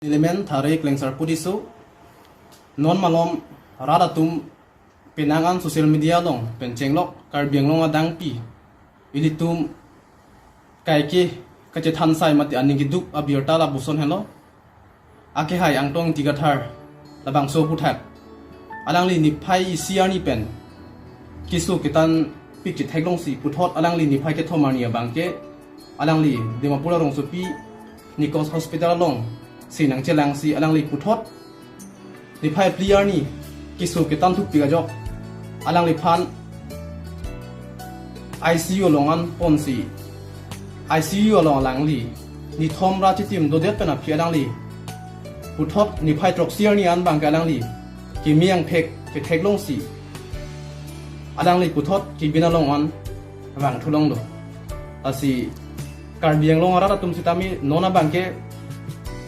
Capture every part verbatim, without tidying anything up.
Nelimen Thare Klengsarpo Tisso. Non malom rat atum penang an social media along pen chenglok Karbi Anglong adangpi ilitum kaike kachethan sai mate aning keduk abirta lapuson helo. Akehai Angtong Ingti Kathar labangso aphuthak alangli niphai isi arni pen keso ketanpik chetheklongsi puthot alangli niphai kethom arni abangke alangli Dimapur arongsopi Nikos Hospital along si nangchelangsi alangli puthot niphai phli arni keso ketanthupik ajok alangliphan I C U along an ponsi I C U along alangli nithom ra chitim dodet pen aphi alangli puthot niphai throksi arni an abangke alangli keme angthek chetheklongsi alangli puthot kebin along an vangthu longlo. Lasi Karbi Anglong arat atum sitame non abangke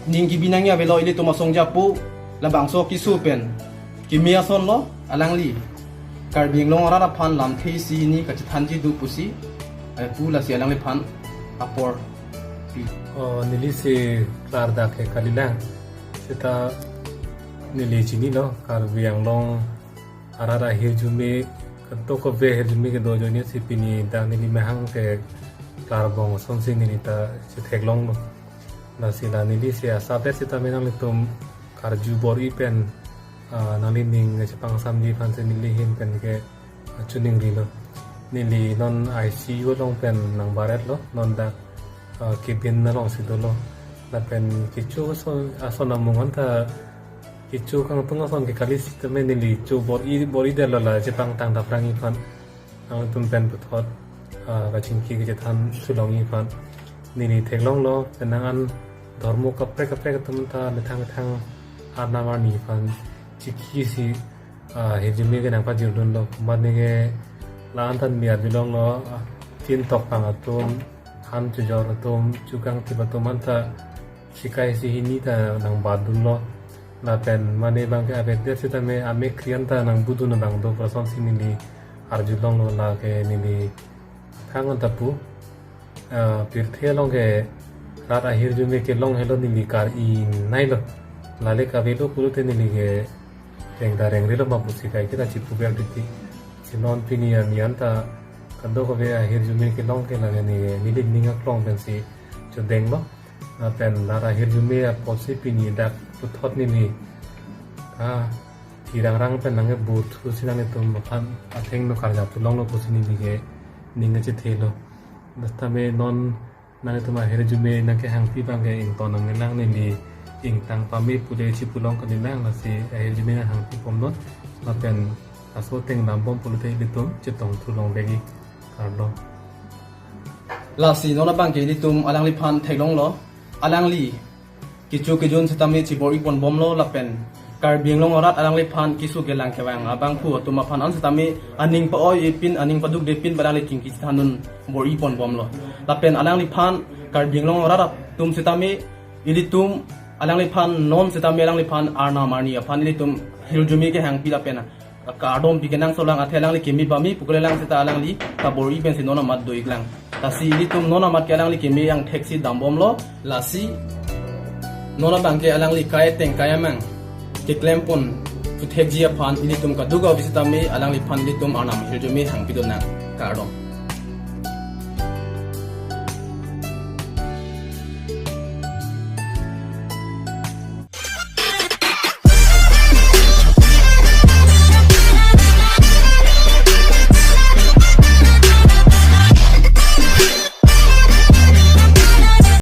ning kebi nangji avelo, ilitum asong japo labangso keso pen keme asonlo, alangli Karbi Anglong arat aphan lamthe isi hini kachethanji do pusi, eh, pu, lasi alangliphan apor pi. Oh, neli si klardak ke kalilang. Seta neli chinilo Karbi Anglong arat ahirjume, kadokave ahirjume kedo ajoine si pini dak neli mahang ke klarbong asonsi neli ta chetheklonglo. Lasi la neli si asapet sitame nanglitum karju bor-i pen, ah, nanglining chepangsamji aphansi neli ahin pen ke, ah, chuning rilo. Neli non I C U along pen nangbaretlo, non dak, ah, kebin alongsi dolo. Lapen kecho ason, ason amung anta kecho kangtung ason ke kali sitame neli cho bor-i, bor-i detlo la chepangtang daprangji aphan. Nangtum pen puthot, ah, kachingki kachethan thulongji aphan. Neli theklonglo, penang an dhormo kaprek kaprek atum ta methang methang arnam arni aphan chikisi, ah, ahirjume ke nangpajirdunlo. Mane ke la-an than mi arjulonglo, ah, tin tokpang atum, han chojor atum, chukangtip atum anta chikai isi hini ta nangbadunlo. Lapen mane abangke avedet sitame amek kri anta nangbudun abang do pu asonsi neli arjulonglo, lake neli thang anta pu. Ah, pirthe along ke rat ahirjume kelong helo neli kar-i nailo. Lale kavelo pulote neli ke rengda rengrelo ma pusi kaike ta chipuver titi. Si non pini arni anta kadokave ahirjume kelong ke lake neli, neli ning aklong pensi chodenglo. Lapen rat ahirjume apotsi pini dak puthot neli, ah, thirangrang pen nangbuthusi nanglitum aphan athengno karjap thu longlo pusi neli ke ning kachethelo. Sitame non nanglitum ahirjume nangkehangpi abangke ington nangnelang, neli ingtang pame pule chipulong kalilang, lasi ahirjume nanghangpi bomnon. Lapen laso ateng dambom pulote ilitum chetong thulong vekji, kardom. Lasi non abangke ilitum alangliphan theklonglo, alangli kecho kejun sitame chibor-i ponbomlo, lapen Karbi Anglong arat alangliphan keso kelang kevang abangphu atum aphan an sitame aning pa-oi-e pin, aning padukde pin pu alangli chingki chethandun bor-i ponbomlo. Lapen alangliphan Karbi Anglong arat atum sitame ilitum alangliphan non sitame alangliphan arnam arni aphan ilitum hirjume kehangpi lapen kardom pi kenangsotlang, athe alangli keme pame pu kalilang seta alangli kabor-i pensi non amat do-iklang. Lasi ilitum non amat ke alangli keme angthek si dambomlo, lasi non abangke alangli kai ateng kai amang keklem pon puthekji aphan ilitum kadokave sitame alangliphan ilitum arnam hirjume hangpidun nang, kardom.